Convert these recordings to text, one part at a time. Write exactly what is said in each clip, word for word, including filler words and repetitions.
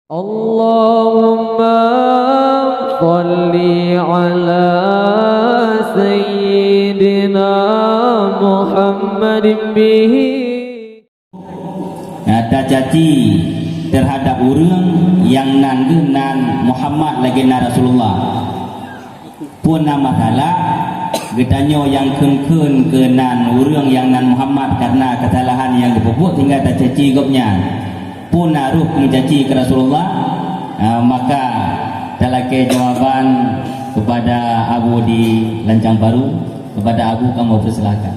Allahumma shalli ala sayyidina Muhammadin bihi. Nah, tacaci terhadap ureuëng nyang nan geuh nan Muhammad lagée nan Rasulullah. Peue na masalah, geutanyoe nyang kheun-kheun keu nan ureuëng nyang nan Muhammad karena keusalahan nyang geupeubuet sehingga tacaci gobnyan. Peue na roh meucaci keu Rasulullah? Ah, maka talakée jawaban kepada Abu di Lancang Baru, kepada Abu kamoe persilakan.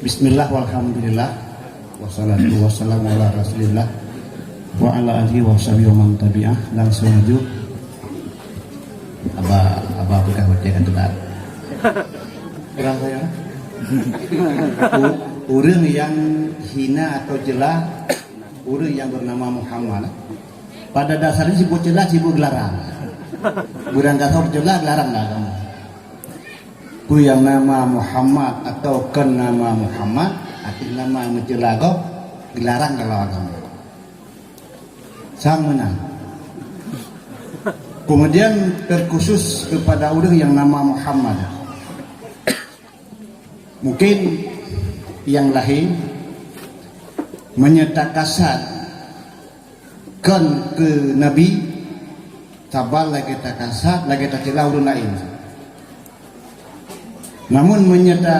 Bismillah, walhamdulillah, wassalatu wassalamu ala Rasulillah wa ala alihi wa sahbihi wa man tabi'ah. Langsung aju. Aba, aba peugah watée kan telat. Urang saya. U-, ureuëng nyang hina atau ceula ureuëng nyang bernama Muhammad. Pada dasarnya sibuk ceula, sibuk geularang. Beurang gasoe ceula, geularang dah kamoe. Peue nyang nama Muhammad atau kon nama Muhammad, arti nama meuceula gob, geularang dalam agama. Sang meunan. Kemudian terkhusus kepada ureuëng nyang nama Muhammad. Mungkin nyang lahé meunyoe takasat kon keu Nabi, saban lagée takasat, lagée taceula ureuëng laén. Namun meunyoe ta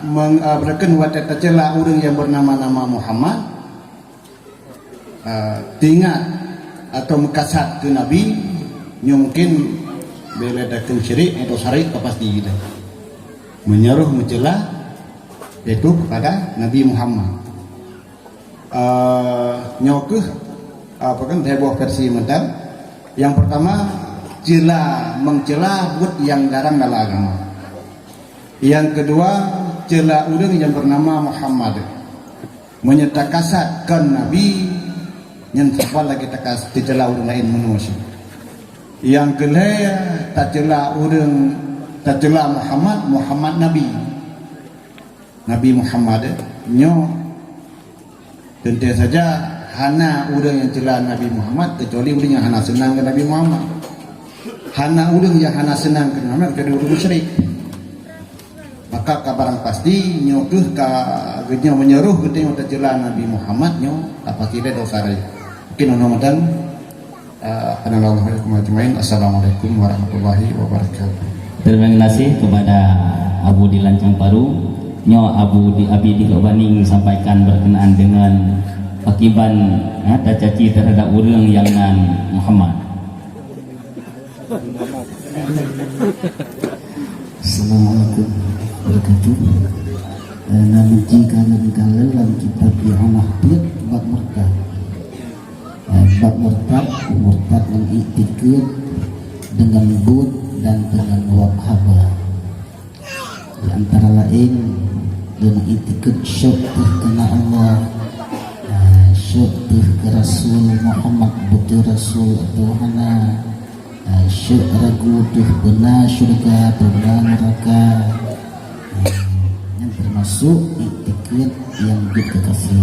meng-, eh, beureuken watée taceula ureuëng nyang bernama-nama Muhammad, eh, teuingat atau meukasat keu Nabi, nyoe mungkin bila datang syirik atau syarik ka pasti kita. Meunyoe roh meuceula, yaitu kepada Nabi Muhammad. Eh, nyoe kheueh, apa kan, heboh versi mantong. Yang pertama, ceula, meuceula buet nyang larang dalam agama. Yang kedua, ceula ureuëng nyang bernama Muhammad. Meunyoe takasat kon Nabi, nyan saban lagée takas-, taceula ureuëng laén manusia. Yang keulhée, taceula ureuëng, taceula Muhammad, Muhammad Nabi. Nabi Muhammad, eh, nyoe teuntée saja hana ureuëng nyang ceula Nabi Muhammad kecuali ureuëng nyang hana seunang keu Nabi Muhammad. Hana ureuëng nyang hana seunang keu Nabi Muhammad kecuali ureuëng musyrik. Maka ka barang pasti nyoe kheueh ka geutanyoe meunyoe roh geutanyoe taceula Nabi Muhammad nyoe, ka pasti lé dosa rayeuk. Mungkin nyoe mantong. Ah, subhanallah wa bihamdihi. Assalamualaikum warahmatullahi wabarakatuh. Terima kasih kepada Abu di Lancang Paru. Nyoe Abu di, Abi di Lok Baning sampaikan berkenaan dengan pakiban, ya, tacaci terhadap ureuëng nyang nan Muhammad. Assalamualaikum warahmatullahi wabarakatuh. Eh, na neuji kalon-kalon lam kitab I'anah peuet bab murtad. Eh, bab murtad, murtad ngon iktikeuet deungon buet dan deungon wab haba. Di antara laén, deungon iktikeuet syok teuh keu Allah, eh, syok teuh keu Rasul Muhammad, beutôi Rasul atau hana, eh, syok ragu teuh beuna syeuruga, beuna neuraka. Eh, nyan teumasok iktikeuet nyang jeuet keu kafé.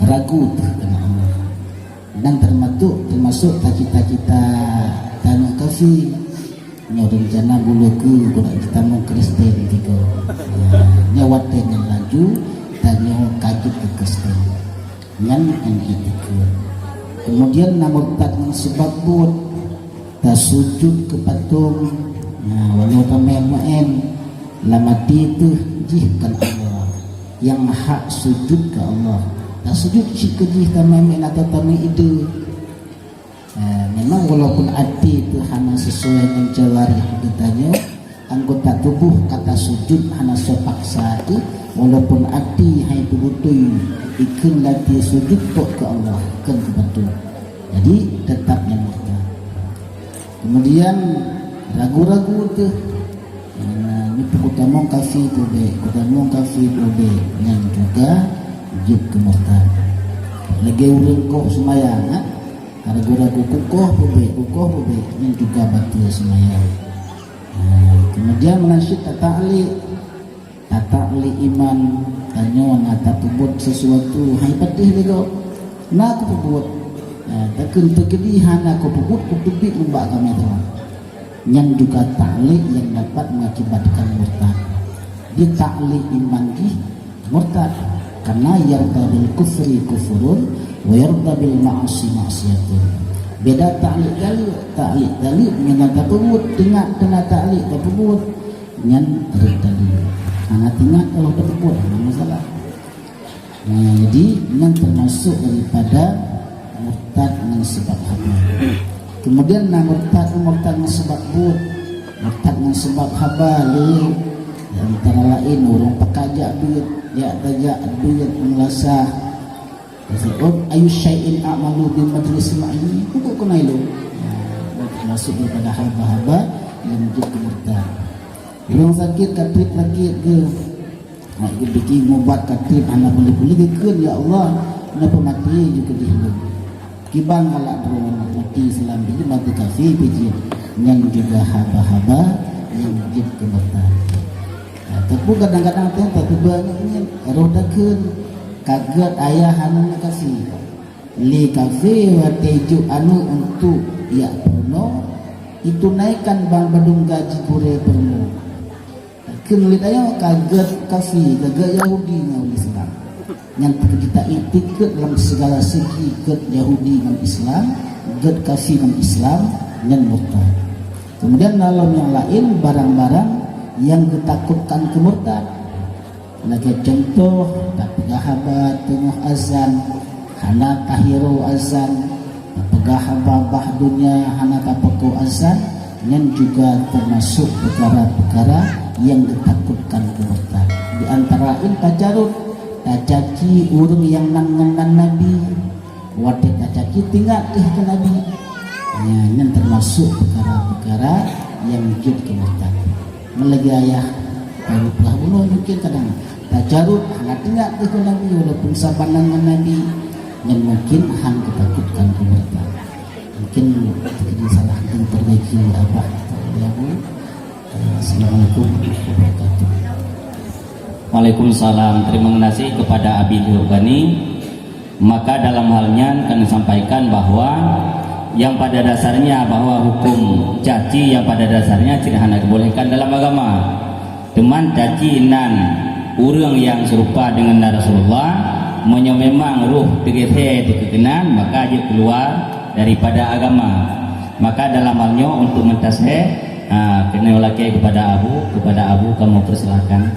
Ragu teuh keu Allah. Dan teumasok, teumasok cita-cita tanyoe kafé. Nyoe rencana buleue keu guna geutanyoe Kristen tiga. Nah, nyoe watée nyan laju tanyoe ka jeuet keu Kristen. Nyan N I T K. Kemudian na murtad ngon sebab buet. Tasujut keu patong. Nah, walau tamé meu'en, lam até teuh jih kon Allah. Nyang hak sujut keu Allah. Tasujut cit keu jih tamé meu'en atau tamé ideh. Eh, memang walaupun até teuh hana sesuai ngon jawarih geutanyoe, anggota tuboh ka tasujut hana soe paksa teuh, walaupun até hai teubeutôi ikheun lam até sujut tok keu Allah, kheun keu bacut. Jadi, teutap nyang murtad. Kemudian, ragu-ragu teuh, eh, nyoe peue geutamong kafé peue bék, geutamong kafé peue bék, nyan juga jeuet keu murtad. Lagée ureuëng koh seumayang, ha? Ragu-ragu kukoh peue bék, kukoh peue bék, nyan juga bateue seumayang. Nah, kemudian meunan cit tataklid, Iman, tanyoe na tapeubuet sesuatu, hai patéh lé gob. Na kupeubuet, eh, takheun teukeudi hana kupeubuet, kuteubiet nibak agama Islam. Nyan juga taklik nyang dapat mengakibatkan murtad. Di taklik iman jih murtad, karena yarda bil kufri kufrun wa yarda bil ma'asi ma'siyatun. Beda taklik dalil, taklik dalil nyan tapeubuet, teuingat teuma taklik tapeubuet, nyan reuh dalil. Hana teuingat kalau tapeubuet, hana masalah. Nah, jadi nyan termasuk daripada murtad ngon sebab haba. Kemudian na murtad, murtad ngon sebab buet. Murtad ngon sebab haba lé, antara lain ureuëng pakat jak beuet, jak tajak beuet meulasah. Tasawuf, ayu syai'in a'malu bi majlis ma'i, pokok kena ilmu. Nah, termasuk daripada haba-haba yang menjadi murtad. Ureuëng sakét ka trép sakét ke, nak geubri ubat ka trép hana boleh-boleh, geukheun, "Ya Allah, na peumaté ju keudeh lôn." Kiban galak droe, mati Islam jih, mati kafé pih jeuet, nyan juga haba-haba nyang jeuet keu murtad. Nah, tapi kadang-kadang teuh tateuba nyan, roh takheun, ka gét ayah aneuk kafé. Lé kafé watée jok aneuk untuk jak peurunoe, ditunaikan ban bandum gaji gurée peurunoe. Kheun lé tanyoe ka gét kafé, ka gét Yahudi ngon Islam. Nyan teukeudi taiktikeuet lam segala segi gét Yahudi ngon Islam, gét kafé ngon Islam, nyan murtad. Kemudian dalam nyang laén, barang-barang nyang geutakotkan keu murtad. Lagée cuntoh, tapeugah haba teungoh azan, hana tahiru azan, tapeugah haba bah donya, hana tapeuko azan, nyan juga teumasok peukara-peukara nyang geutakotkan keu murtad. Di antara laén tacarot, tacaci ureuëng nyang nan ngon nan Nabi. Watée tacaci teuingat teuh keu Nabi. Nya, nyan teumasok peukara-peukara nyang jeuet keu murtad. Meulagée ayah, baru peugah bunoe mungkin kadang tacarot, hana teuingat teuh keu Nabi, walaupun saban nan ngon Nabi, nyan mungkin han geutakotkan keu murtad. Mungkin teukeudi salah, mungkin perbaiki abah atau abu. Assalamualaikum warahmatullahi wabarakatuh. Waalaikumsalam. Terima kasih kepada Abi Lheuh Gani. Maka dalam hal nyan kami sampaikan bahwa yang pada dasarnya bahwa hukum caci yang pada dasarnya tidak hana dibolehkan dalam agama. Teuma caci nan ureuëng yang serupa dengan Rasulullah, meunyoe memang roh teugeusé teukeukeunan, maka jeuet keluar daripada agama. Maka dalam hal nyoe untuk meutaseh, ha, keunoe lakée kepada Abu, kepada Abu kamoe persilakan.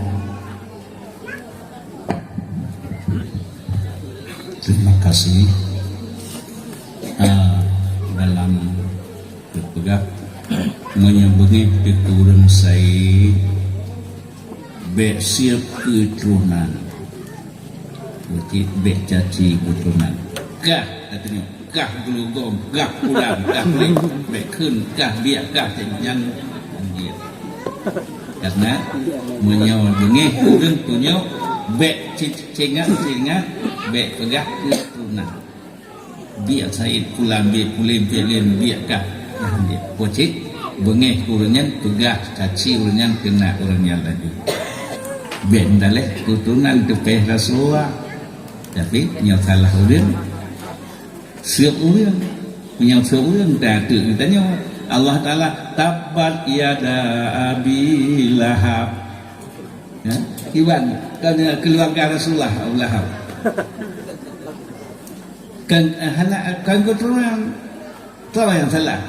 Terima kasih. Ah, dalam peugah, meunyoe beungéh teuh keu ureuëng saé, bék siep keu tunan. Berarti bék caci keu tunan. Kah, katanya. Kah geulugong, kah pulang, kah lé, bék kheun, kah biak, kah cék nyan, nyan jeuet. Karena meunyoe beungéh ureuëng tunyok, bék ci-, cingat-cingat, bék peugah keu tunan. Biak Said pulang, biak Pulim, biak Lin, biak kah. Nyan jeuet. Pocit, beungéh ureuëng nyan peugah caci ureuëng nyan keunan ureuëng nyan laju. Bék meudaléh keu tunan teupéh Rasulullah. Tapi nyoe salah ureuëng. Siep ureuëng. Meunyoe siep ureuëng, ta-, teuk geutanyoe. Allah Taala, "Tabbat yada Abi Lahab." Ya? Kiban, kan, eh, keluarga Rasulullah, Abu Lahab. Kan, eh, hana, kan keturunan. Siapa yang salah?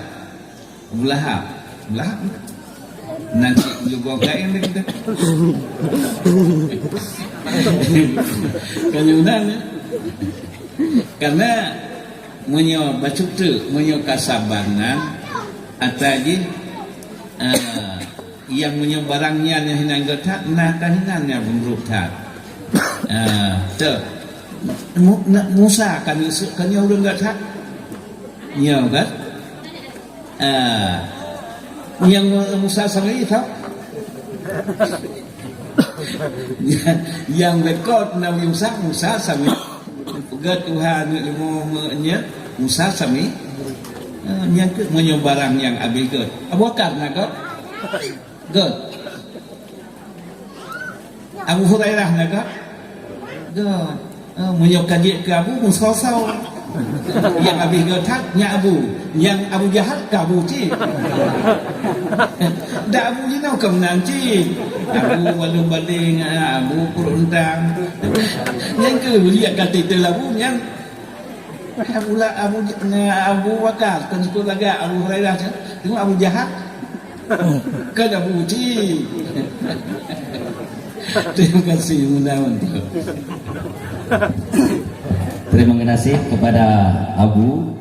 Abu Lahab. Abu Lahab. Nanti juga lain lagi dah. Kan udah, ya? Karena meunyoe bacut teuk, meunyoe ka saban nan, ata jih, ah, nyang meunyoe barang nyan nyang hinan geuh that, na ka hinan nyang meunurot that. Ah, teu. Mu-, na-, Musa kan, kan nyoe ureuëng geuh that. Nyoe kan? Ah, nyang Musa Samiri tau? Nyang, nyang rekod Nabi Musa, Musa Samiri. Peugah Tuhan, lima, lima, nya, Musa Samiri. Ah, nyang keu meunyoe barang nyang abéh gét. Abu Bakar na gét? Gét. Abu Hurairah na ka? Dah. Ah, meunyoe ka jeuet keu Abu, meusoe-soe. Nyang abéh göt that, nyan Abu. Nyang Abu Jahal ka Abu cit. Dak Abu jinoe ka meunan cit. Abu Balong Baleng, Abu Pruntang. Nyang keu lihat ka titel Abu, nyang Abu la, Abu, Abu Bakar, kan ikut lagak Abu Hurairah, kan? Tengok Abu Jahal. Kan Abu cit. Terima kasih, mudah-mudahan. Terima kasih kepada Abu.